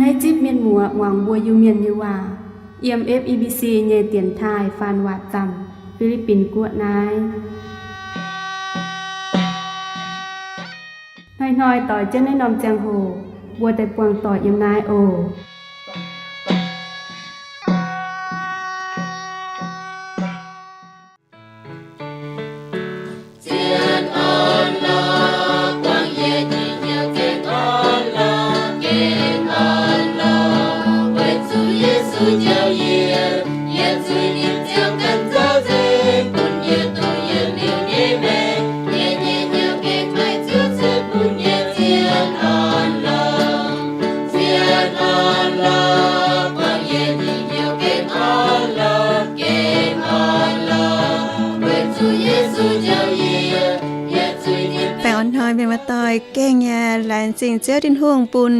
Naaiv zipv mienh muoz muangx mbuo Iu-Mienh nyei waac, yiem F E B C nyei dienx taaih faan waac zaamc, Fi^li^bin Guoqv naaiv. Hnoi-hnoi doix jienv naaiv norm ziangh hoc, mbuo daaih buangh doic yiem naaiv oc. Baengh orn hnoi mienh muoz-doic, gengh yaac laengz zingh Ziouv Tin-Hungh bun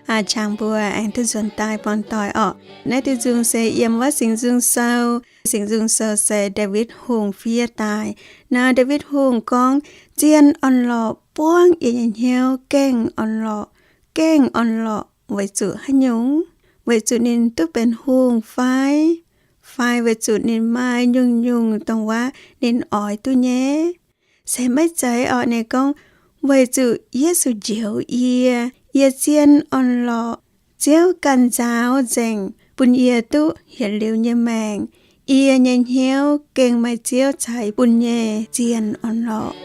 qangx mbuo aengx duqv nzuonx daaih buangh doic orqc. Naaiv diuh nzung se yiem wuov Singx Nzung Sou. Singx Nzung Sou se Ndaawitv Hungh fiev daaih. Naaiv Ndaawitv Hungh gorngv, zien orn-lorqc buangv yie nyei hnyouv gengh orn-lorqc. Gengh orn-lorqc weic zuqc haaix nyungc? Weic zuqc ninh duqv benx hungh fai? Fai weic zuqc ninh maaih nyungc-nyungc dongh wuov ninh oix duqv nyei? Se maiv zeiz orqc. Ninh gorngv, weic zuqc Yesu njoux yie, yie zien orn-lorqc. Ziouv ganh nzaaux nzengc bun yie duqv yietc liuz nyei maengc. Yie nyei hnyouv gengh maaih Ziouv ceix bun nyei zien orn-lorqc.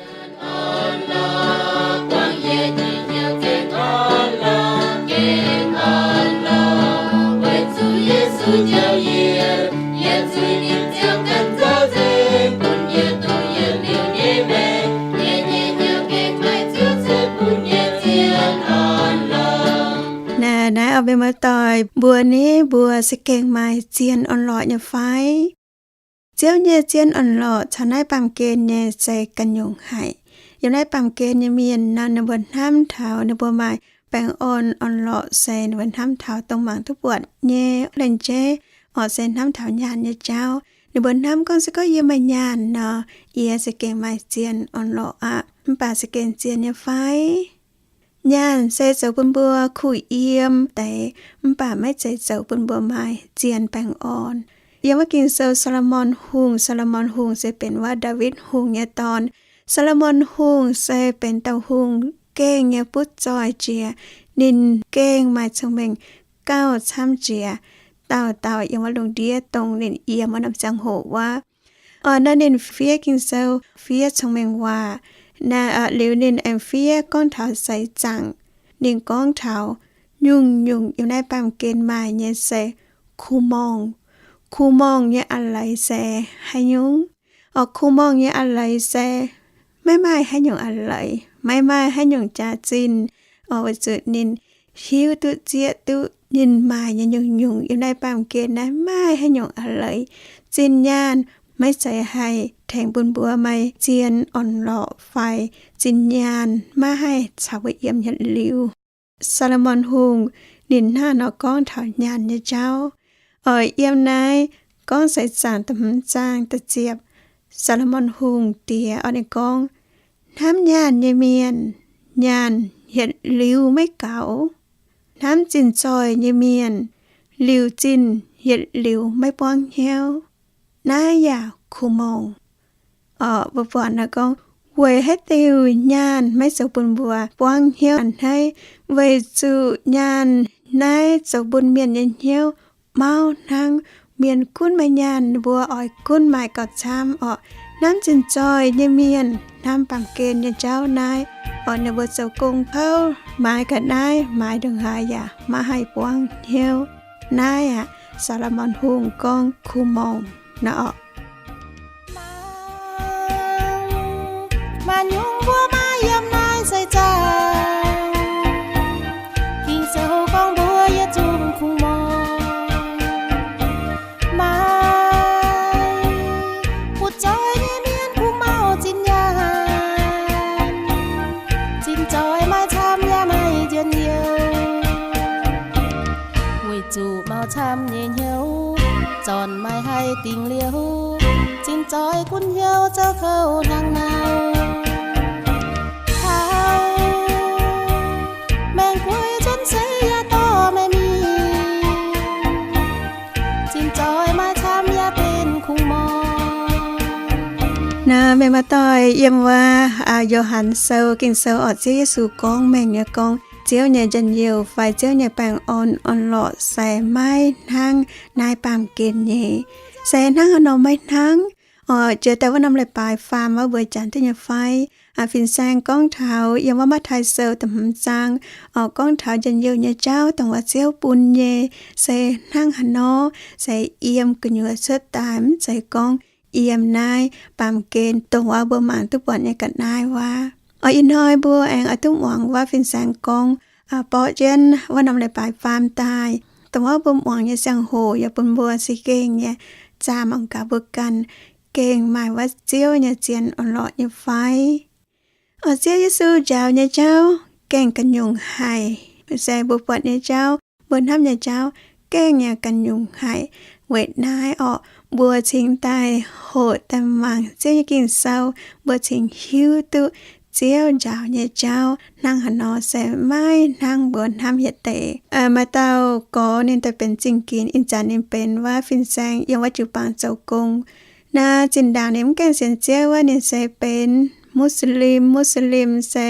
Naaiv, naaiv oix mienh muoz-doic, mbuo ni, mbuo se gengh maaih zien orn-lorqc nyei fai? Ziouv nyei zien orn-lorqc caux naaiv baamh gen nyei se ganh nyungc haic. Yiem naaiv baamh gen nyei mienh nor, ninh mbuo hnamv taux ninh mbuo maaih baengh orn orn-lorqc se ninh mbuo hnamv taux dongh mangc duqv buatc nyei lengc jeiv, orqc se hnamv taux nyaanh nyei jauv. Ninh mbuo hnamv gorngv se gorngv yie maaih nyaanh nor, yie se gengh maaih zien orn-lorqc aqv. Mv baac se gengh zien nyei fai? Nyaanh se zoux bun mbuo kuh yiem deix, mv baac maiv zeiz zoux bun mbuo maaih zien baengh orn. Yiem wuov Ging-Sou Saa^lo^morn Hungh, Saa^lo^morn Hungh se benx wuov Ndaawitv Hungh nyei dorn. Saa^lo^morn Hungh se benx dauh hungh gengh nyei butv zoih jiex. Ninh gengh maaih cong-mengh gauh camv jiex dauh dauh yiem wuov lungh ndiev dongh ninh yiem wuov norm ziangh hoc wuov. Orqc, naaiv ninh fiev Ging-Sou, fiev cong-mengh waac. Naaiv liuz ninh aengx fiev gorngv taux seix zaangc. Ninh gorngv taux nyungc-nyungc yiem naaiv baamh gen maaih nyei se kuh morngh. Kuh morngh nyei a'leiz se haaix nyungc? Orqc, kuh morngh nyei a'leiz se maiv maaih haaix nyungc a'leiz, maiv maaih haaix nyungc jaax-zinh. Orqc, weic zuqc ninh hiuv duqv zieqv duqv ninh maaih nyei nyungc-nyungc yiem naaiv baamh gen naaiv maaih haaix nyungc a'leiz. Zinh nyaanh maiv zeiz haih tengx bun mbuo maaih zien orn-lorqc fai zinh nyaanh maiv haih caux mbuo yiem yietc liuz. Saa^lo^morn Hungh ninh hnangv nor gorngv taux nyaanh nyei jauv. Oix yiem naaiv Gorngv Seix Zaangc da'hmz zaang da'ziepc, Saa^lo^morn Hungh diex orqc ninh gorngv, hnamv nyaanh nyei mienh, nyaanh yietc liuz maiv gaux. Hnamv zinh zoih nyei mienh, liuz zinh yietc liuz maiv buangv hnyouv. Naaiv yaac kuh morngh. Orqc, mbuo buatc naaiv gorngv, weic haaix diuc nyaanh maiv zoux bun mbuo buangv hnyouv a'hneiv? Weic zuqc nyaanh naaiv zoux bun mienh nyei hnyouv mauv hnangv. Mienh gunv maaih nyaanh, ninh mbuo oix gunv maaih gauh camv orqc. Hnamv zinh zoih nyei mienh hnamv baamh gen nyei jauv naaiv, orqc, ninh mbuo zoux gong kouv maaiz ga'naaiv, maaiz ndongc haaix yaac maiv haih buangv hnyouv. Naaiv aqv, Saa^lo^morn Hungh gorngv kuh morngh nor orqc. Maaih nyungc mbuo maaih yiem naaiv seix zaangc, Ging-Sou gorngv mbuo yietc zungv kuh morngh. Maaih butv zoih nyei mienh kungx mauv zinh nyaanh, zinh zoih maaih camv yaac maaih njien-youh. Weic zuqc mauv camv nyei hnyouv zornc maiv haih dingh liouh, zinh zoih gunv hnyouv zouv kouv hnangv nor. Taux maengx guei nzuonx seix yaac dorh maiv mingh. Naaiv mienh maaih doic yiem wuov Yo^han Sou Ging-Sou orqc, Ziouv Yesu gorngv mengh nyei gorngv, Ziouv nyei njien-youh fai Ziouv nyei baengh orn orn-lorqc se maiv hnangv naaiv baamh gen nyei. Se hnangv haaix nor maiv hnangv? Orqc, jiex daaih wuov norm leiz-baaix faam wuov mbuo janx duqv nyei fai? Fin-saeng gorngv taux yiem wuov Matv^taai Sou da'hmz zaang, orqc, gorngv taux njien-youh nyei jauv dongh wuov Ziouv bun nyei, se hnangv haaix nor, se yiem gu'nyuoz cuotv daaih, mv zeiz gorngv yiem naaiv baamh gen dongh wuov mbuo mangc duqv buatc nyei ga'naaiv wuov. Orqc, ih hnoi mbuo aengx oix duqv muangx wuov fin-saeng gorngv, borqv jienv wuov norm leiz-baaix faam daaih, dongh wuov mbuo muangx nyei ziangh hoc yaac bun mbuo za'gengh nyei zaah mangc gaax mbuo ganh gengh maaih wuov Ziouv nyei zien orn-lorqc nyei fai. Orqc, Ziouv Yesu njaaux nyei jauv gengh ganh nyungc haic. Se mbuo buatc nyei jauv, mbuo hnamv nyei jauv gengh yaac ganh nyungc haic. Weic naaiv orqc, mbuo cingx daaih hoqc daaih mangc Ziouv nyei Ging-Sou, mbuo cingx hiuv duqv Ziouv njaaux nyei jauv hnangv haaix nor se maiv hnangv mbuo hnamv yietc deix. Maaih dauh gorx ninh daaih benx zingh ginx, ih zanc ninh benx wuov fin-saeng yiem wuov jiu-baang zoux gong. Naaiv zinh ndaangc ninh mv gaengh sienx Ziouv wuov, ninh se benx Muslim. Muslim se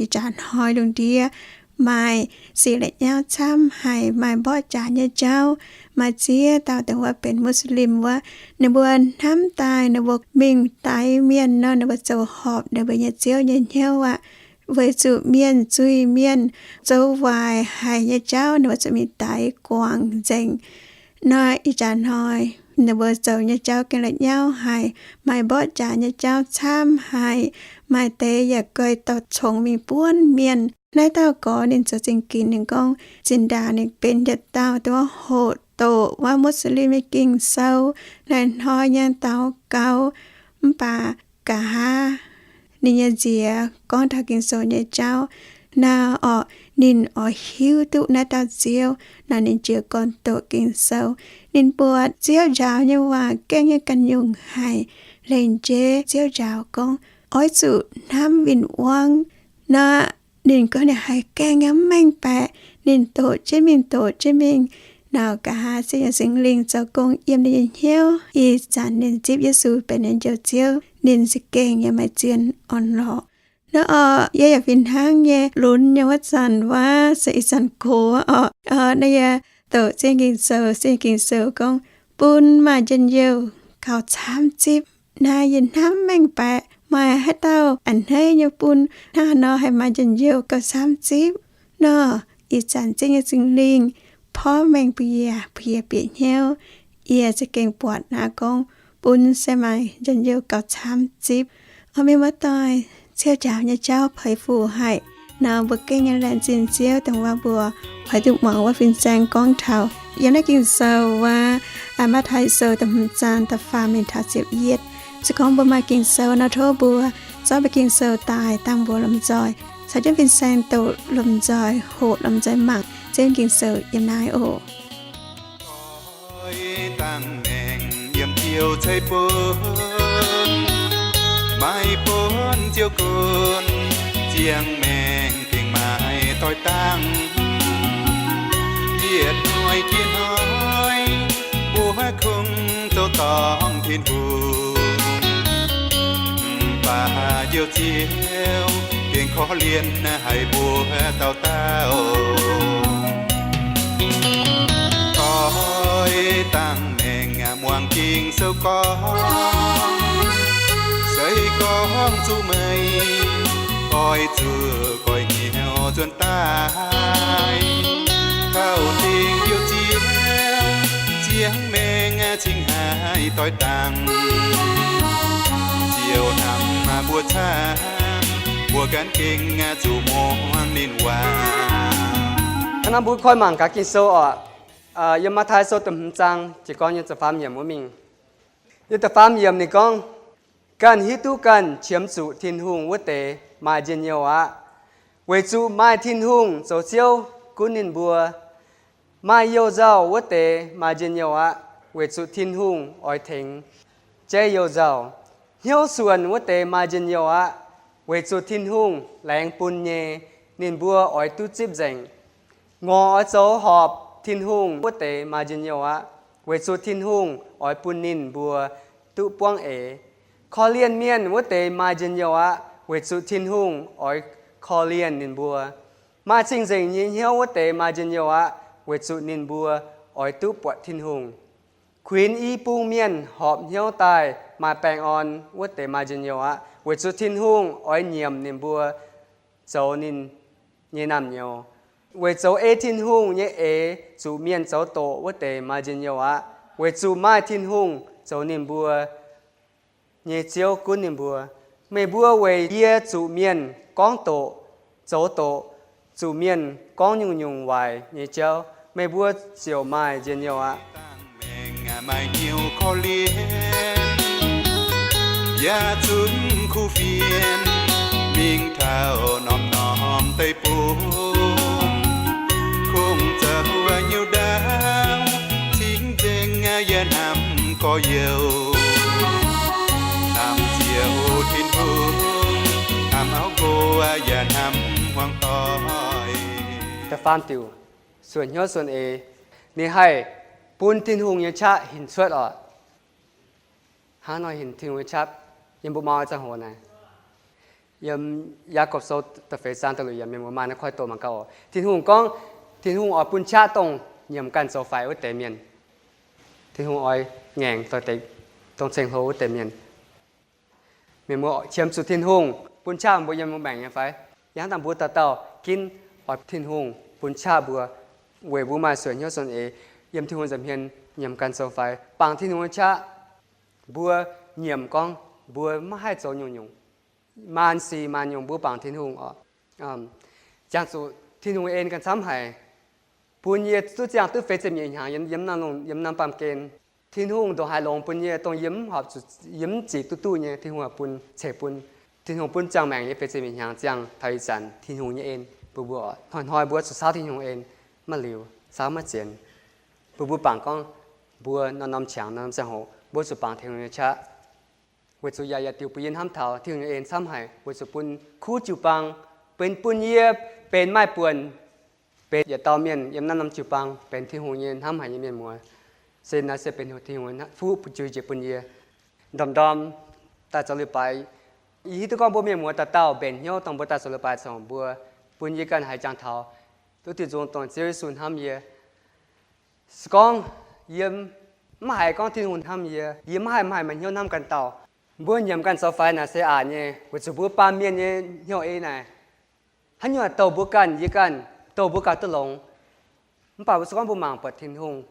ih jaax hnoi lungh ndiev maaih sic la'nyauv camv haic, maaih mborqv jaax nyei jauv. Maaih ziex dauh dongh wuov benx Muslim wuov, ninh mbuo hnamv daaih ninh mbuo mingh daix mienh nor, ninh mbuo zoux horpc ninh mbuo nyei ziouv nyei hnyouv aqv. Weic zuqc mienh zuiz-mienh zoux waaic haic nyei jauv, ninh mbuo zuqc mingh daix guangc nzengc. Naaiv ih jaax hnoi ninh mbuo zoux nyei jauv gengh la'nyauv haic, maaih mborqv jaax nyei jauv camv haic, maaih deix yaac guei dorh congx mingh buonv mienh. Naaiv dauh gorx ninh zoux zingh ginx, ninh gorngv zinh ndaangc ninh benx yietc dauh dongh wuov hoqc doqc wuov Muslim nyei Ging-Sou, hnoi-hnoi nyei daux gaux, mv baac nqa'haav ninh nyei nziex gorngv taux Ging-Sou nyei jauv, naaiv orqc, ninh oix hiuv duqv naaiv dauh Ziouv nor, ninh jiez gorn doqc Ging-Sou. Ninh buatc Ziouv njaaux nyei waac gengh nyei ganh nyungc haic. Lengc jeiv Ziouv njaaux gorngv oix zuqc hnamv win-wangv. Naaiv ninh gorngv ninh haiz gengh nyei mv mengh baeqc, ninh doqc jienv mingh doqc jienv mingh. Naaiv nqa'haav Ziouv nyei Singx Lingh zoux gong yiem ninh nyei hnyouv. Ih zanc ninh zipv Yesu benx ninh njoux Ziouv, ninh za'gengh yaac maaih zien orn-lorqc. Naaiv orqc, yie yaac fih hnangv nyei lunx nyei wuov zanc wuov, se ih zanc gox orqc, naaiv yie doqc Ziouv nyei Ging-Sou, Ziouv nyei Ging-Sou gorngv bun maaih njien-youh gauh camv zipv. Naaiv yie hnamv mengh baeqc, maaih haaix dauh a'hneiv nyei bun hnangv haaix nor haih maaih njien-youh gauh camv zipv. Nor, ih zanc Ziouv nyei Singx Lingh porv mengh bun yie, bun yie bieqc hnyouv, yie za'gengh buatc naaiv gorngv bun se maaih njien-youh gauh camv zipv. Orqc, mienh muoz-doic, Ziouv njaaux nyei jauv peix fuc haic. Nor mbuo gengh nyei laengz zingh Ziouv dongh wuov mbuo oix duqv muangx wuov fin-saeng gorngv taux yiem naaiv Ging-Sou wuov, Matv^taai Sou da'hmz zaang da'faam mingh taux ziepc yietv. Se gorngv mbuo maaih Ging-Sou nor, tov mbuo zorqv mbuo Ging-Sou daaih dangh mbuo lomh nzoih caux jienv fin-saeng doqc, lomh nzoih hoqc, lomh nzoih mangc Ziouv Ging-Sou yiem naaiv oc. Oix dangh maengc yiem Ziouv ceix bun, maiv bun Ziouv gunv, ziangh maengc gengh maaih doix dangh. Yietc hnoi jiex hnoi, mbuo kungx zoux dorngc Tin-Hungh, mv baac Njoux Ziouv gengh korv-lienh haic mbuo dauh dauh. Oix dangh maengc muangx Ging-Sou gorngv, se gorngv zuqc meih oix zuqc goiv hnyouv nzuonx daaih, taux dingc Njoux Ziouv, ziangh maengc cingx haih doix dangh. Ziouv hnamv mbuo camv, mbuo gan gengh zuqc muangx ninh waac. Hnangv naaiv mbuo koi mangc gaax Ging-Sou orqc. Yiem Matv^taai Sou da'hmz zaang jiez gorn nyei da'faam yiemc wuov mingh. Yiem da'faam yiemc ninh gorngv, ganh hiuv duqv ganh qiemx zuqc Tin-Hungh wuov deix maaih njien-youh aqv, weic zuqc maaih Tin-Hungh zoux Ziouv gunv ninh mbuo. Maaih you-nzauh wuov deix maaih njien-youh aqv, weic zuqc Tin-Hungh oix tengx jaiv you-nzauh. Hnyouv suonc wuov deix maaih njien-youh aqv, weic zuqc Tin-Hungh laengz bun nyei ninh mbuo oix duqv zipv nzengc. Ngorc oix zoux horpc Tin-Hungh wuov deix maaih njien-youh aqv, weic zuqc Tin-Hungh oix bun ninh mbuo duqv buangv eix. Korv-lienh mienh wuov deix maaih njien-youh aqv, weic zuqc Tin-Hungh oix korv-lienh ninh mbuo. Maaih cing-nzengc nyei hnyouv wuov deix maaih njien-youh aqv, weic zuqc ninh mbuo oix duqv buatc Tin-Hungh. Kuinx i bung mienh horpc hnyouv daaih maaih baengh orn wuov deix maaih njien-youh aqv, weic zuqc Tin-Hungh oix nyiemc ninh mbuo zoux ninh nyei naamh nyouz. Weic zoux ei Tin-Hungh nyei eix zuqc mienh zoux doqc wuov deix maaih njien-youh aqv, weic zuqc maaih Tin-Hungh zoux ninh mbuo nyei Ziouv gunv ninh mbuo. Meih mbuo weic yie zuqc mienh gorngv doqc, zoux doqc, zuqc mienh gorngv nyungc-nyungc waaic nyei jauv, meih mbuo ziouc maaih njien-youh aqv. Maaih hnyouv korv-lienh, yaac zunc kuv fienx, mingh taux norm-norm deic-bung, kungx zoux hnyouv ndaangc, cing-nzengc yaac hnamv gorx-youz, hnamv Ziouv Tin-Hungh, hnamv auv nqox yaac hnamv hmuangv doic. Da'faam diuc, suonc hnyouv suonc eix. Ninh haih bun Tin-Hungh nyei qaqv hinc cuotv oc. Hnangv nor hinc Tin-Hungh nyei qaqv, yiem mbuo mau ziangh hoc naaiv, yiem Yaagorpc Sou da'feix zaang da'luoqc yiemc, mienh muoz maaih naaiv koiv doqc mangc gaax oc. Tin-Hungh gorngv, Tin-Hungh oix bun qaqv dongh nyiemc ganh zoux faix wuov deix mienh. Tin-Hungh oix ngaengc doix-dekc dongh ceng-hlo wuov deix mienh. Mienh muoz, qiemx zuqc Tin-Hungh bun qaqv mbuo yiem mbuo maengc nyei fai? Yangh dangh mbuo dauh dauh ginv oix Tin-Hungh bun qaqv mbuo, weic mbuo maaih suonc hnyouv suonc eix yiem Tin-Hungh nza'hmien nyiemc ganh zoux faix, bangc Tin-Hungh nyei qaqv. Mbuo nyiemc gorngv mbuo maiv haih zoux nyungc-nyungc, maanc sic maanc nyungc mbuo bangc Tin-Hungh oc. Jangx zuqc Tin-Hungh en ganh camv haic, bun yie duqv ziangh duqv feix ziepc nyeic hnyangx yiem, yiem norm baamh gen. Tin-Hungh ndongc haaix longx bun yie, dongh yie mv horpc zuqc, yie mv zic duqv duqv nyei, Tin-Hungh bun, ceix bun. Tin-Hungh bun ziangh maengc nyei feix ziepc nyeic hnyangx ziangh taux ih zanc, Tin-Hungh nyei en bun mbuo oc. Hnoi-hnoi mbuo zuqc saauv Tin-Hungh en, maiv liuz, saauv maiv zienx. Bun mbuo bangc gorngv mbuo norm-norm qangx norm-norm ziangh hoc mbuo zuqc bangc Tin-Hungh nyei qaqv. Weic zuqc yaac, yaac diuc bun yie hnamv taux Tin-Hungh nyei en camv haic, weic zuqc bun kuv jiu-baang, benx bun yie benx maaih buonc, benx yietc dauh mienh yiem naaiv norm jiu-baang benx Tin-Hungh nyei hnamv haic nyei mienh muoz. Se naaiv se benx Tin-Hungh fuqv fuqv jiex bun yie. Ndorm-ndorm daaih zoux leiz-baaix, yie hiuv duqv gorngv mbuo mienh muoz dauh dauh mbenc hnyouv dongh mbuo daaih zoux leiz-baaix ziangh hoc mbuo, bun yie ganh haiz jangx taux duqv diuh nzung dongh Ziouv Yesu hnamv yie. Se gorngv yie mv haiz gorngv Tin-Hungh hnamv yie, yie mv haih maaih hnyouv hnamv ganh dauh. Mbuo nyiemc ganh zoux faix naaic se aqc nyei, weic zuqc mbuo baamh mienh nyei hnyouv eix naaic, haaix nyungc douh mbuo ganh, yie ganh, douh mbuo ganh duqv longx. Mv baac se gorngv mbuo mangc buatc Tin-Hungh,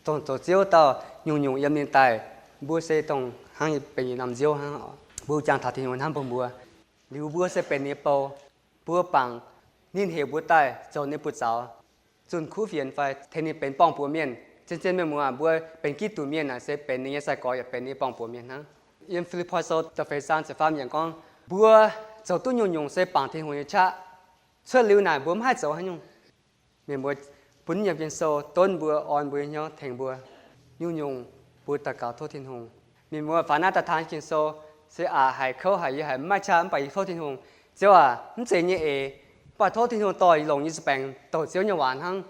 dongh zoux Ziouv dauh nyungc-nyungc yiem ninh daaih, mbuo se dongh hnangv benx yietc norm nziouv hnangv. Mbuo jangx taux Tin-Hungh hnamv bun mbuo, liuz mbuo se benx ninh nyei bou. Mbuo bangc ninh heuc mbuo daaih zoux ninh nyei buoz-zaux, zunh kuv fienx fai tengx ninh benx borng-buoz mienh. Zien-zien mienh muoz, mbuo benx Giduc mienh naaic se benx ninh nyei sai-gorx yaac benx ninh nyei borng-buoz mienh hnangv. Yiem Fi^lipv^poi Sou da'feix zaang ziepc faam yiemc gorngv, mbuo zoux duqv nyungc-nyungc se bangc Tin-Hungh nyei qaqv. Cuotv liuz naaic mbuo mv haih zoux haaix nyungc. Mienh mbuo bun yiem Ging-Sou donv mbuo, orn mbuo nyei hnyouv, tengx mbuo. Nyungc-nyungc mbuo daux gaux tov Tin-Hungh. Mienh mbuo faaux naaiv daaih taan Ging-Sou se aqc haic, kouv haic, yie haic mv maaih qaqv, mv baac yie tov Tin-Hungh, Ziouv aac, mv zeiz nyei eix, mv baac tov Tin-Hungh dorh yie longc nyei za'baengx douc Ziouv nyei waac hnangv.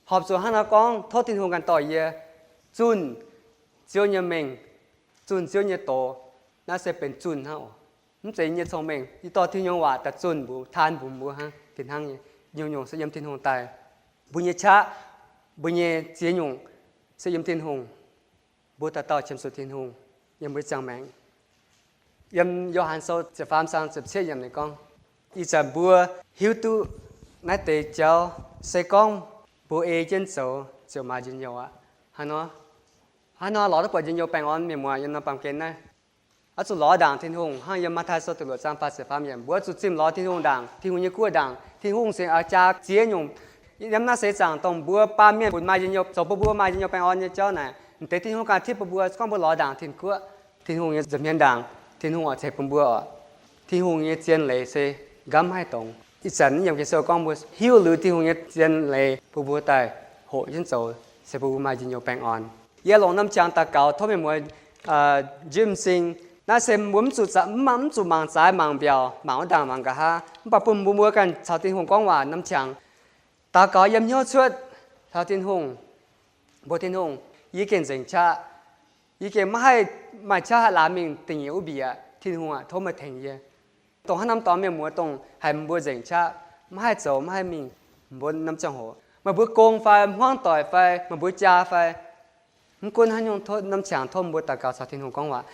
Horpc zuqc hnangv nor gorngv, tov Tin-Hungh ganh dorh yie zunh Ziouv nyei mengh, zunh Ziouv nyei doz. Naaiv se benx zunh hnangv oc. Mv zeiz yie nyei cong-mengh. Yie dorh Tin-Hungh waac daaih zunh mbuox, taan mbuox mbuo hnangv. Fih hnangv nyei, nyungc-nyungc se yiem Tin-Hungh daaih. Mbuo nyei qaqv, mbuo nyei ziex nyungc se yiem Tin-Hungh. Mbuo dauh dauh qiemx zuqc Tin-Hungh yiem mbuo nyei ziangh maengc. Yiem Yo^han Sou ziepc faam zaang ziepc cietv yiemc ninh gorngv, ih zanc mbuo hiuv duqv naaiv deix jauv, se gorngv mbuo ei jienv zoux ziouc maaih njien-youh aqv. Hnangv nor, hnangv nor lorz duqv buatc njien-youh baengh orn, mienh muoz, yiem norm baamh gen naaiv. Oix zuqc lorz ndaangc Tin-Hungh, hnangv yiem Matv^taai Sou da'luoqc zaang faah ziepc faam yiemc, mbuo oix zuqc zimh lorz Tin-Hungh ndaangc, Tin-Hungh nyei guoqv ndaangc. Tin-Hungh se jaa ziex nyungc. Yiem naaiv seix zaangc dongh mbuo baamh mienh funx maaih njien-youh, zoux bun mbuo maaih njien-youh baengh orn nyei jauv naaic, m'deix Tin-Hungh ganh tipv bun mbuo, se gorngv mbuo lorz ndaangc Tin-Guoqv, Tin-Hungh nyei nza'hmien ndaangc, Tin-Hungh oix ceix bun mbuo oc. Tin-Hungh nyei zien leiz se nqamv maiv haih dongz. Ih zanc yiem Ging-Sou gorngv mbuo hiuv liuz Tin-Hungh nyei zien leiz bun mbuo daaih hoqc jienv zoux, se bun mbuo maaih njien-youh baengh orn. Yie longc norm qangx daux gaux tov mienh muoz, njimv sing. Naaiv se mbuo mv zuqc, mv zuqc mangc zaaix mangc mbiaauc, mangc wuov ndaangc mangc nqa'haav, mv baac bun mbuo mbuo ganh caux Tin-Hungh gorngv waac norm qangx. Daux gaux yiem hnyouv cuotv taux Tin-Hungh, mbuox Tin-Hungh, yie gengh nzengc qaqv. Yie gengh maiv haih Maaih qaqv haih laamz mingh da'nyeic wuov mbiec, Tin-Hungh aah, tov meih tengx yie. Dongh haaix norm dorngx mienh muoz dongh haiz meih mbuo nzengc qaqv, maiv haih zoux, maiv haih mingh, mbuo norm ziangh hoc meih mbuo gong fai hmuangv doic fai meih mbuo jaa fai, mv gunv haaix nyungc, tov norm qangx tov mbuo daux gaux caux Tin-Hungh gorngv waac,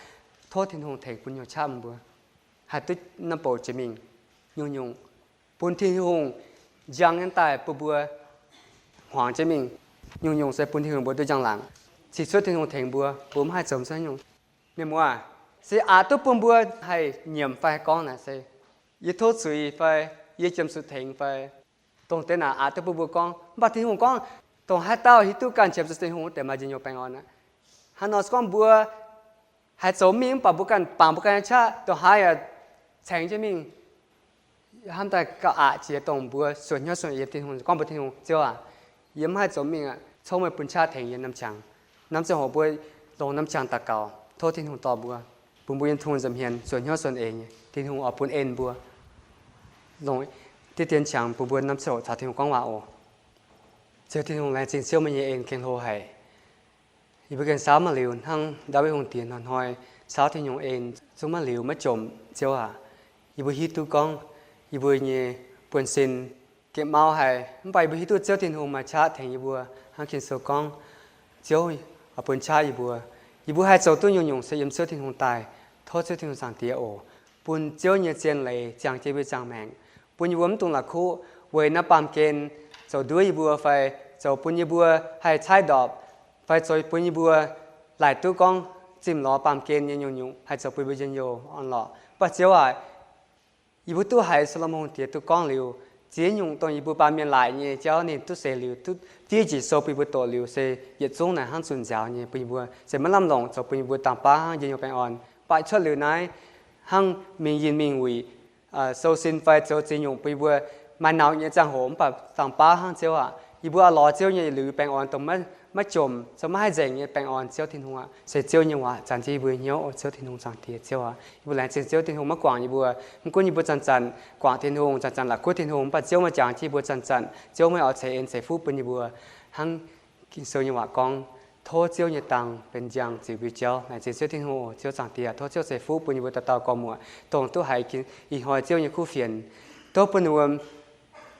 tov Tin-Hungh tengx bun nyungc qaqv meih mbuo haih duqv norm bouc jiex mingh, nyungc-nyungc bun Tin-Hungh njang nyei daaih bun mbuo hmuangx jienv mingh, nyungc-nyungc se bun Tin-Hungh mbuo duqv njang-laangc, cix cuotv Tin-Hungh tengx mbuo, mbuo maiv haih zoux cuotv nyungc. Mienh muoz, se aqc duqv bun mbuo haih nyiemc fai haih gorngv naaic se, yie tov zuiz fai yie jiem zuqc tengx fai, dongh deix naaic aqc duqv bun mbuo gorngv. Mv baac Tin-Hungh gorngv, dongh haaix dauh hiuv duqv ganh qiemx zuqc Tin-Hungh wuov deix maaih njien-youh baengh orn aqv. Hnangv nor se gorngv mbuo haiz zoux mingh mv baac mbuo ganh bangc mbuo ganh nyei qaqv, dongh haaix yaac caengx jienv mingh. Hnamv daaih gauh aqc jiex dongh mbuo suonc hnyouv suonc eix yiem Tin-Hungh, gorngv mbuox Tin-Hungh, Ziouv aac, yie maiv haih zoux mingh aqv. Tov meih bun qaqv tengx yie norm qangx. Norm ziangh hoc mbuo longc norm qangx daux gaux, tov Tin-Hungh dorh mbuo, bun mbuo yiem Tin-Hungh nza'hmien suonc hnyouv suonc eix nyei. Tin-Hungh oix bun en mbuo, longc diqv dien qangx bun mbuo norm ziangh hoc caux Tin-Hungh gorngv waac oc. Ziouv Tin-Hungh, laengz zingh Ziouv meih nyei en gengh hlo haic. Yie mbuo gengh saauv maiv liuz hnangv Ndaawitv Hungh Diex hnoi-hnoi saauv Tin-Hungh en zungv maiv liuz maiv jomc, Ziouv aac. Yie mbuo hiuv duqv gorngv yie mbuo nyei buonv-sin gengh mau haic, mv baac yie mbuo hiuv duqv Ziouv Tin-Hungh maaih qaqv tengx yie mbuo. Hnangv Ging-Sou gorngv, Ziouv oix bun qaqv yie mbuo. Yie mbuo haih zoux duqv nyungc-nyungc se yiem Ziouv Tin-Hungh daaih. Tov Ziouv Tin-Hungh Zaangc Diex oc, bun Ziouv nyei zien leiz ziangh jienv yie mbuo nyei ziangh maengc, bun yie mbuo mv dungx la'kuqv weic naaiv baamh gen zoux nduov yie mbuo fai zoux bun yie mbuo haih caaiv ndorpc, fai zoux bun yie mbuo laaic duqv gorngv zimh lorz baamh gen nyei nyungc-nyungc haih zoux bun yie mbuo njien-youh orn-lorqc. Mv baac Ziouv aac, yie mbuo duqv haiz Saa^lo^morn Hungh Diex duqv gorngv liuz, ziex nyungc dongh yie mbuo baamh mienh laaic nyei jauv ninh duqv seix liuz, duqv fiev jiex sou bun yie mbuo doqc liuz se yietc zungv naaic hnangv zunh nziaaux nyei bun yie mbuo se maiv lamh longc zoux bun yie mbuo dangh baav hnangv njien-youh baengh orn. Mv baac cuotv liuz naaiv hnangv mingh yinh mingh wuic, sou sin fai zoux ziex nyungc bun yie mbuo maaih nauz nyei ziangh hoc, mv baac dangh baav hnangv Ziouv aac. Yie mbuo oix lorz Ziouv nyei liuz baengh orn dongh maiv jomc, zoux maiv haih nzengc nyei baengh orn. Ziouv Tin-Hungh aac, se Ziouv nyei waac zanc jienv yie mbuo hnyouv oc. Ziouv Tin-Hungh Zaangc Diex, Ziouv aac, yie mbuo laengz zingh Ziouv Tin-Hungh maiv guangc yie mbuo. Mv gunv yie mbuo zanc-zanc guangc Tin-Hungh, zanc-zanc la'kuqv Tin-Hungh, mv baac Ziouv meih jangx jienv yie mbuo zanc-zanc. Ziouv meih oix ceix en ceix fuqv bun yie mbuo hnangv Ging-Sou nyei waac gorngv, tov Ziouv nyei dangh benx njang ziux mbuo jauv. Laengz zingh Ziouv Tin-Hungh oc. Ziouv Zaangc Diex, tov Ziouv ceix fuqv bun yie mbuo dauh dauh gorx-muoc, dongh duqv haiz ih hnoi Ziouv nyei kuv fienx, tov bun ninh mbuo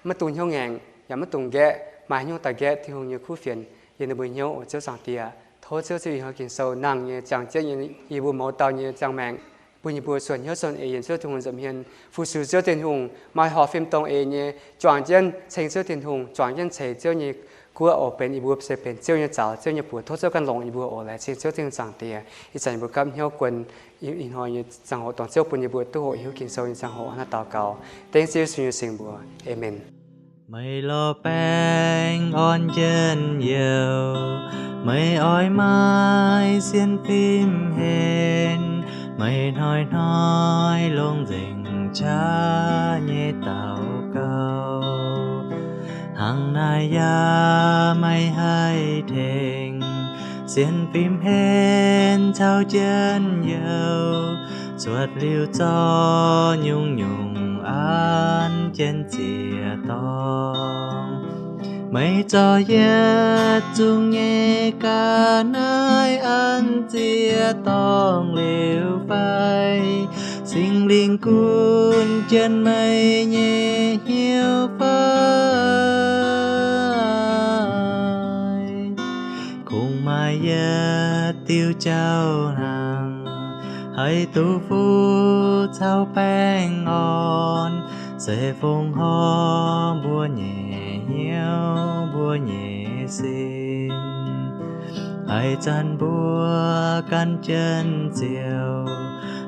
maiv dungx hnyouv ngaengc, yaac maiv dungx nqaeqv, maaih haaix nyungc daaih nqaeqv Tin-Hungh nyei kuv fienx yiem ninh mbuo hnyouv oc. Ziouv Zaangc Diex, tov Ziouv ziux ih hnoi Ging-Sou nangh nyei ziangh jienv yie mbuo mouz dauh nyei ziangh maengc, bun yie mbuo suonc hnyouv suonc eix yiem Ziouv Tin-Hungh nza'hmien, fu-sux Ziouv Tin-Hungh, maaih horpc fim dongh eix nyei, juangc jienv ceng Ziouv Tin-Hungh, juangc jienv ceix Ziouv nyei guoqv oc. Benx yie mbuo se benx Ziouv nyei zaux, Ziouv nyei buoz. Tov Ziouv ganh longc yie mbuo oc. Laengz zingh Ziouv Tin-Hungh Zaangc Diex, ih zanc yie mbuo gapv hnyouv guon ih hnoi nyei ziangh hoc dongh Ziouv bun yie mbuo duqv hoqc hiuv Ging-Sou nyei ziangh hoc hnangv naaiv daux gaux dengv Ziouv Yesu nyei singx mbuox. Aamen. Meih lorz baengh orn njien-youh, meih oix maaih sienx fim henv, meih hnoi-hnoi longc nzengc qaqv nyei daux gaux. Hnangv naaiv yaac maiv haih tengx sienx fim henv caux njien-youh, cuotv liuz zorqv nyungc-nyungc an jienv ziec-dorngh. Meih zorqv yietc zungv nyei ga'naaiv an ziec-dorngh liuz fai? Singx Lingh gunv jienv meih nyei hnyouv fai? Kungx maaih yietc diuh jauv hnangv, haih duqv fuqv caux baengh orn, se fongc horc mbuo nyei hnyouv, mbuo nyei sin. Haaix zanc mbuo gan jienv Ziouv,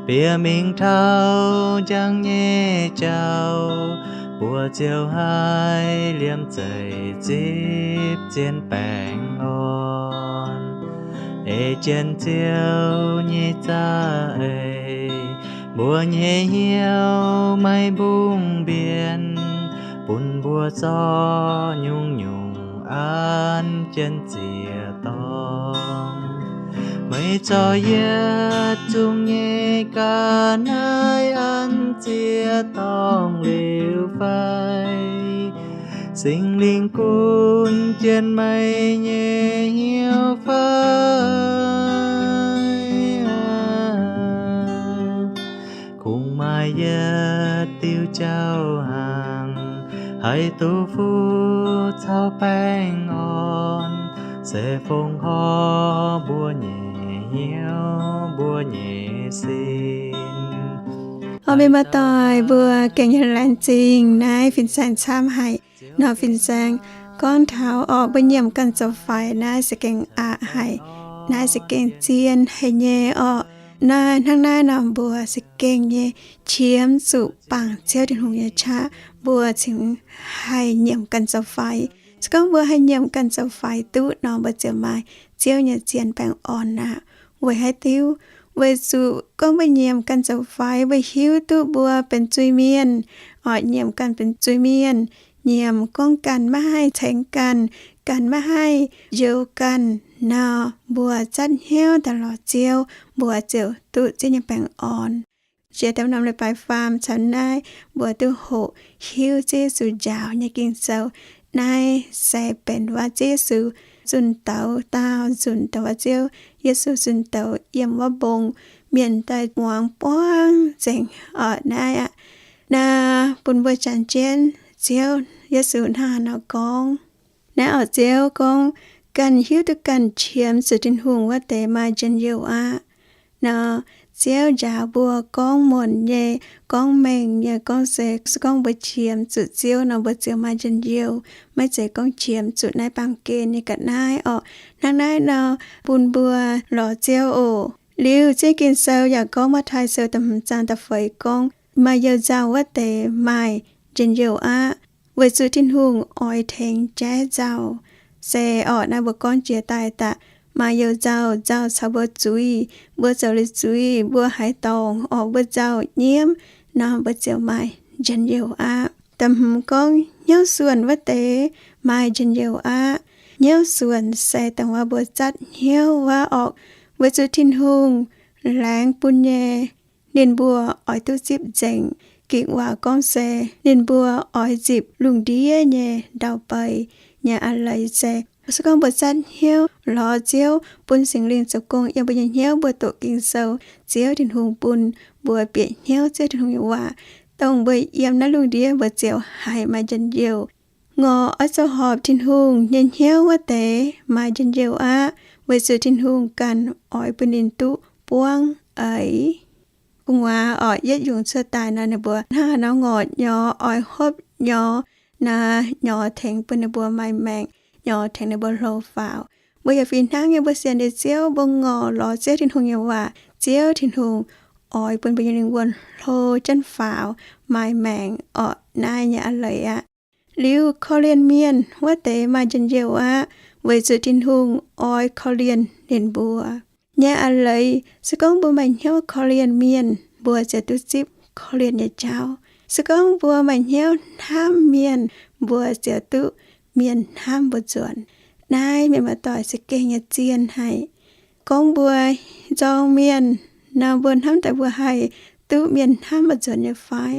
bieqc mingh taux njang nyei jauv, mbuo ziouc haih liemh zeih zipv zien baengh orn, ei jienv Ziouv nyei za'eix. Mbuo nyei hnyouv maiv mbungh mbienc, bun mbuo zorqv nyungc-nyungc an jienv ziec-dorngh. Meih zorqv yietc zungv nyei ga'naaiv an ziec-dorngh liuz fai? Singx Lingh gunv jienv meih nyei hnyouv fai? Kungx maaih yietc diuh jauv hnaangx, haih duqv fuqv caux baengh orn, se fongc horc mbuo nyei hnyouv, mbuo nyei sin. Oc, mienh muoz-doic, mbuo gengh nyei laengz zingh naaiv fin-saeng camv haic. Nor fin-saeng gorngv taux orqc, mbuo nyiemc ganh zoux faix naaiv se gengh aqc haic. Naaiv se gengh zien haic nyei orqc. Naaiv hnangv naaiv nor mbuo se gengh nyei qiemx zuqc bangc Ziouv Tin-Hungh nyei qaqv, mbuo cingx haih nyiemc ganh zoux faix. Se gorngv mbuo haih nyiemc ganh zoux faix duqv nor, mbuo ziouc maaih Ziouv nyei zien baengh orn aqv. Weic haaix diuc? Weic zuqc gorngv mbuo nyiemc ganh zoux faix, mbuo hiuv duqv mbuo benx zuiz-mienh, oix nyiemc ganh benx zuiz-mienh, nyiemc gorngv ganh maiv haih cengx ganh, ganh maiv haih njoux ganh nor, mbuo zatv hnyouv daaih lorz Ziouv, mbuo ziouc duqv Ziouv nyei baengh orn. Jiex daaih norm leiz-baaix faam caux naaiv, mbuo duqv hoqc hiuv Ziouv Yesu njaaux nyei Ging-Sou. Naaiv se benx waac Ziouv Yesu zunh douz daauh nzunc, dongh waac Ziouv Yesu zunh douz yiem wuov mbong, mienh daaih muangx buangv nzengc orqc naaiv aqv. Naaiv bun mbuo janx jienv Ziouv Yesu hnangv haaix nor gorngv. Naaiv orqc, Ziouv gorngv, ganh hiuv duqv ganh qiemx zuqc Tin-Hungh wuov deix maaih njien-youh aqv. Nor, Ziouv njaaux mbuo gorngv muonc nyei, gorngv mengh nyei, gorngv se, se gorngv mbuo qiemx zuqc Ziouv nor, mbuo ziouc maaih njien-youh, maiv zeiz gorngv qiemx zuqc naaiv baamh gen nyei ga'naaiv orqc. Hnangv naaiv nor, bun mbuo lorz Ziouv oc. Liuz Ziouv Ging-Sou yaac gorngv, Matv^taai Sou da'hmz zaang da'feix gorngv, maaih you-nzauh wuov deix maaih njien-youh aqv, weic zuqc Tin-Hungh oix tengx jaiv nzauh. Se orqc, naaiv mbuo gorngv jiex daaih daaih, maaih you-nzauh, nzauh caux mbuo zuiz, mbuo zoux liuz zuiz, mbuo haaix dorngc orqc, mbuo nzauh nyiemv nor, mbuo ziouc maaih njien-youh aqv. Da'hmz gorngv hnyouv suonc wuov deix maaih njien-youh aqv. Hnyouv suonc se dongh wuov mbuo zatv hnyouv wuov orqc, weic zuqc Tin-Hungh laengz bun nyei, ninh mbuo oix duqv zipv nzengc. Ging-Waac gorngv se ninh mbuo oix nzipc lungh ndiev nyei ndau-beiz nyei a'leiz se, se gorngv mbuo zatv hnyouv lorz Ziouv, bun Singx Lingh zoux gong yiem mbuo nyei hnyouv, mbuo doqc Ging-Sou, Ziouv Tin-Hungh bun mbuo bieqc hnyouv Ziouv Tin-Hungh nyei waac, dongh mbuo yiem naaiv lungh ndiev mbuo ziouc haih maaih njien-youh. Ngorc oix zoux horpc Tin-Hungh nyei hnyouv wuov deix maaih njien-youh aqv, weic zuqc Tin-Hungh ganh oix bun ninh duqv buangv eix. Gu'nguaaz orqc, yietv yungz cuotv daaih nor, ninh mbuo hnangv haaix nor ngorc nyorx, oix hopv nyorx, naaiv nyorx tengx bun ninh mbuo maaih maengc, nyorx tengx ninh mbuo hlo faaux. Mbuo yaac fih hnangv nyei, mbuo sienx liuz Ziouv, mbuo ngorc lorz Ziouv Tin-Hungh nyei waac, Ziouv Tin-Hungh oix bun mbuo nyei lingh wuonh hlo jienv faaux, maaih maengc orqc, naaiv nyei a'leiz aqv. Liuz korv-lienh mienh wuov deix maaih njien-youh aqv, weic zuqc Tin-Hungh oix korv-lienh ninh mbuo nyei a'leiz. Se gorngv mbuo maaih hnyouv korv-lienh mienh, mbuo ziouc duqv zipv korv-lienh nyei jauv. Se gorngv mbuo maaih hnyouv hnamv mienh, mbuo ziouc duqv mienh hnamv mbuo nzuonx. Naaiv mienh muoz-doic, se gengh nyei zien haic. Gorngv mbuo nzorng mienh nor, mbuo hnamv daaih mbuo haih duqv mienh hnamv mbuo nzuonx nyei fai?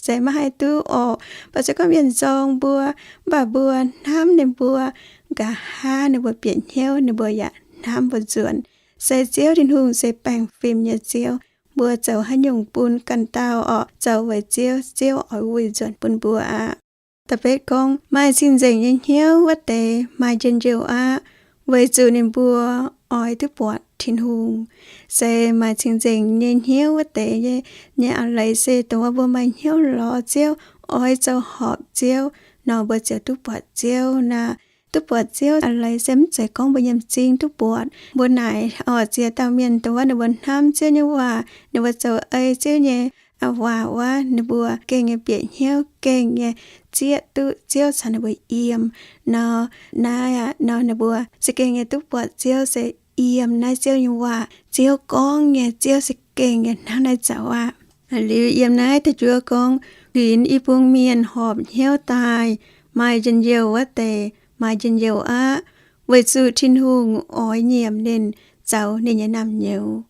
Se maiv haih duqv orqc. Mv baac se gorngv mienh nzorng mbuo, mv baac mbuo hnamv ninh mbuo, nqa'haav ninh mbuo bieqc hnyouv, ninh mbuo yaac hnamv mbuo nzuonx. Se Ziouv Tin-Hungh se baengh fim nyei Ziouv. Mbuo zoux haaix nyungc bun ganh dauh orqc, zoux weic Ziouv, Ziouv oix wuih nzuonx bun mbuo aqv. Da'betv gorngv, maaih cing-nzengc nyei hnyouv wuov deix maaih njien-youh aqv, weic zuqc ninh mbuo oix duqv buatc Tin-Hungh. Se maaih cing-nzengc nyei hnyouv wuov deix nyei, nyei a'leiz se dongh wuov mbuo maaih hnyouv lorz Ziouv, oix zoux horpc Ziouv nor, mbuo ziouc duqv buatc Ziouv naaic. Duqv buatc Ziouv a'leiz se mv zeiz gorngv mbuo nyei m'zing duqv buatc. Mbuo naaic orqc, ziex dauh mienh dongh wuov ninh mbuo hnamv Ziouv nyei waac, ninh mbuo zoux ei Ziouv nyei waac wuov, ninh mbuo gengh nyei bieqc hnyouv, gengh nyei zieqv duqv Ziouv caux ninh mbuo yiem nor, naaiv aqv nor, ninh mbuo se gengh nyei duqv buatc Ziouv se yiem naaiv Ziouv nyei waac. Ziouv gorngv nyei, Ziouv se gengh nyei hnangv naaiv zoux aqv. Liuz yiem naaiv da'juov gorngv, kuinx i bung mienh horpc hnyouv daaih maaih njien-youh wuov deix maaih njien-youh aqv, weic zuqc Tin-Hungh oix nyiemc ninh, zoux ninh nyei naamh nyouz.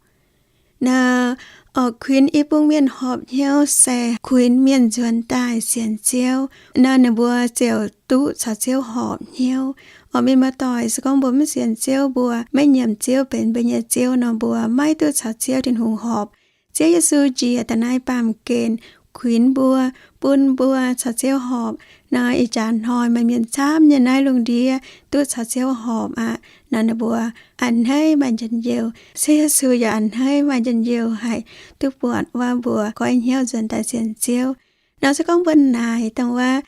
Naaiv orqc, kuinx i bung mienh horpc hnyouv se kuinx mienh nzuonx daaih sienx Ziouv nor, ninh mbuo ziouc duqv caux Ziouv horpc hnyouv. Orqc, mienh muoz-doic, se gorngv mbuo maiv sienx Ziouv, mbuo maiv nyiemc Ziouv benx mbuo nyei Ziouv nor, mbuo maiv duqv caux Ziouv Tin-Hungh horpc. Ziouv Yesu njiec daaih naaiv baamh gen kuinx mbuo, bun mbuo caux Ziouv horpc. Nor ih jaax hnoi maaih mienh camv nyei naaiv lungh ndiev duqv caux Ziouv horpc aqv. Nor ninh mbuo a'hneiv maaih njien-youh. Ziouv Yesu yaac a'hneiv maaih njien-youh haic, duqv buatc wuov mbuo goiv hnyouv nzuonx daaih sienx Ziouv. Nor se gorngv mbuo naaic dongh wuov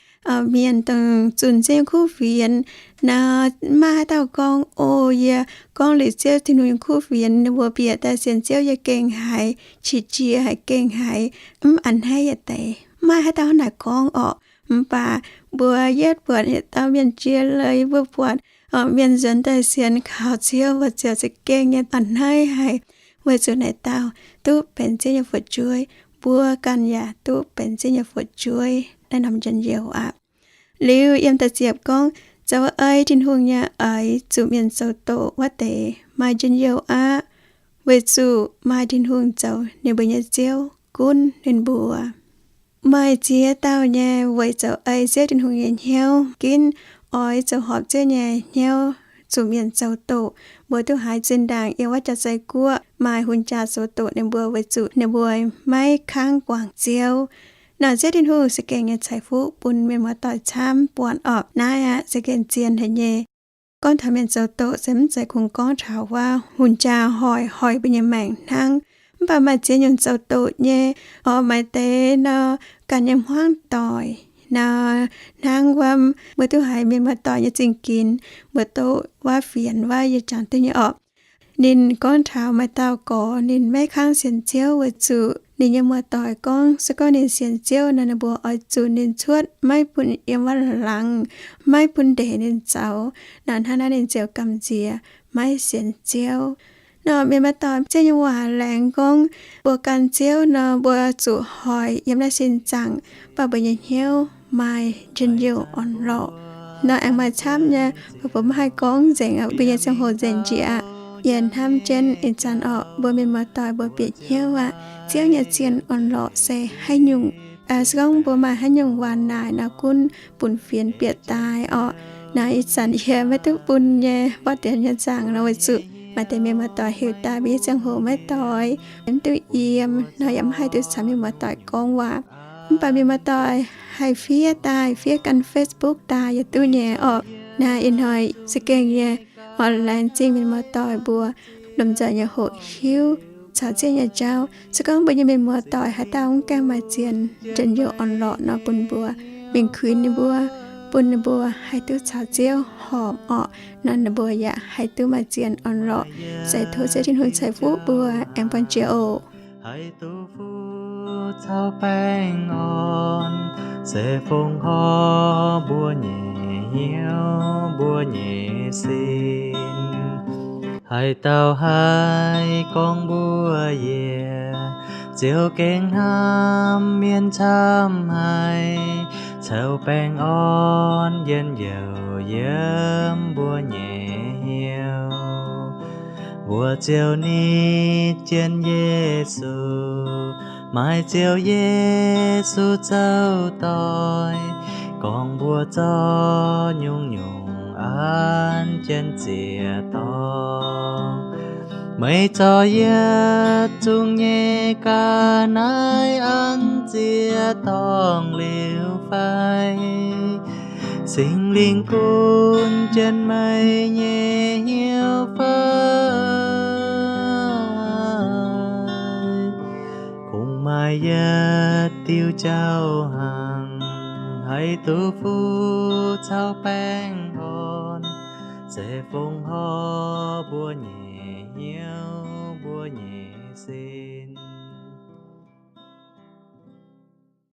mienh dongh zunc Ziouv nyei kuv fienx, nor maaih haaix dauh gorngv, O, yie gorngv liuz Ziouv Tin-Hungh nyei kuv fienx, ninh mbuo bieqc daaih sienx Ziouv yie gengh haiz qiex jiez haic, gengh haiz mv a'hneiv yietc deix. Maaih haaix dauh hnangv naaic gorngv orqc. Mv baac mbuo yietv buatc yietc dauh mienh jiex leiz, mbuo buatc mienh nzuonx daaih sienx kaux Ziouv, mbuo ziouc za'gengh nyei a'hneiv haic, weic zuqc naaic dauh duqv benx Ziouv nyei fu'jueiv. Mbuo ganh yaac duqv benx Ziouv nyei fu'jueiv naaiv norm njien-youh aqv. Liuz yiem da'ziepc gorngv, Zoux ei Tin-Hungh nyei eix zuqc mienh zoux doqc wuov deix maaih njien-youh aqv, weic zuqc maaih Tin-Hungh zoux ninh mbuo nyei Ziouv gunv ninh mbuo. Maaih ziex dauh nyei weic zoux ei Ziouv Tin-Hungh nyei hnyouv ginv oix zoux horpc Ziouv nyei hnyouv zuqc mienh zoux doqc. Mbuo duqv haiz zinh ndaangc yiem wuov jaax-zei guoqv maaih hunjaa zoux doqc ninh mbuo weic zuqc ninh mbuo maiv kangv guangc Ziouv. Naaic Ziouv Tin-Hungh za'gengh nyei ceix fuqv bun mienh muoz-doic camv buatc orqc. Naaiv aqv za'gengh zien haic nyei. Gorngv taux mienh zoux doqc se mv zeiz kungx gorngv taux wuov hunjaa hoic, hoic mbuo nyei maengc hnangv. Mv baac maaih ziex nyungc zoux doqc nyei orqc. Maaih deix nor, ganh nyei hmuangv doic nor, hnangv wuov mbuo duqv haiz mienh muoz-doic nyei zingh ginx, mbuo doqc wuov fienx wuov yie jangx duqv nyei orqc. Ninh gorngv taux maaih dauh gorx ninh maiv kangv sienx Ziouv weic zuqc ninh nyei muoz-doic gorngv se gorngv ninh sienx Ziouv nor ninh mbuo oix zuqc ninh cuotv, maiv bun yiem wuov laangz, maiv bun ndeic ninh zoux. Nor hnangv naaiv ninh ziouc gamh nziex maiv sienx Ziouv. Nor mienh muoz-doic, Ziouv nyei waac laengz gorngv mbuo gan Ziouv nor mbuo zuqc hoic yiem naaiv sin zaangc, mv baac mbuo nyei hnyouv maaih njien-youh orn-lorqc. Nor aengx maaih camv nyei, mv baac mbuo maiv haih gorngv nzengc aqv. Mbuo nyei ziangh hoc nzengc njiec aqv. Yie hnamv jienv ih zanc orqc, mbuo mienh muoz-doic mbuo bieqc hnyouv aqv, Ziouv nyei zien orn-lorqc se haaix nyungc. Se gorngv mbuo maaih haaix nyungc waac naaic nor gunv bun fienx bieqc daaih orqc. Naaiv ih zanc yie maiv duqv bun nyei mborqv deix nyei nzaangc nor weic zuqc maaih deix mienh muoz-doic heuc daaih mbuo nyei ziangh hoc maiv doix, mv duqv yiem nor yaac mv haih duqv caux mienh muoz-doic gorngv waac. Mv baac mienh muoz-doic haih fiev daaih, fiev gan Facebook daaih yaac duqv nyei orqc. Naaiv ih hnoi za'gengh nyei oix laengz zingh mienh muoz-doic mbuo lomh nzoih nyei hoqc hiuv caux Ziouv nyei jauv. Se gorngv mbuo nyei mienh muoz-doic haaix dauh mv gaengh maaih zien njien-youh orn-lorqc nor bun mbuo mingh kuinx ninh mbuo, bun ninh mbuo haih duqv caux Ziouv horpc orqc. Nor ninh mbuo yaac haih duqv maaih zien orn-lorqc. Se tov Ziouv Tin-Hungh ceix fuqv mbuo aengx buangh jiex oc. Haiz duqv fuqv caux baengh orn, se fongc horc mbuo nyei hnyouv mbuo nyei sin. Haaix dauh haih gorngv mbuox yie, Ziouv gengh hnamv mienh camv haic, caux baengh orn njien-youh yiem mbuo nyei hnyouv. Mbuo ziouc nitv jienv Yesu, maaih Ziouv Yesu zoux doic, gorngv mbuox zorqv nyungc-nyungc an jienv ziec-dorngh. Meih zorqv yietc zungv nyei ga'naaiv an ziec-dorngh liuz fai? Singx Lingh gunv jienv meih nyei hnyouv fai? Kungx maaih yietc diuh jauv hnangv, haih duqv fuqv caux baengh orn, se fongc horc mbuo nyei hnyouv mbuo nyei sin.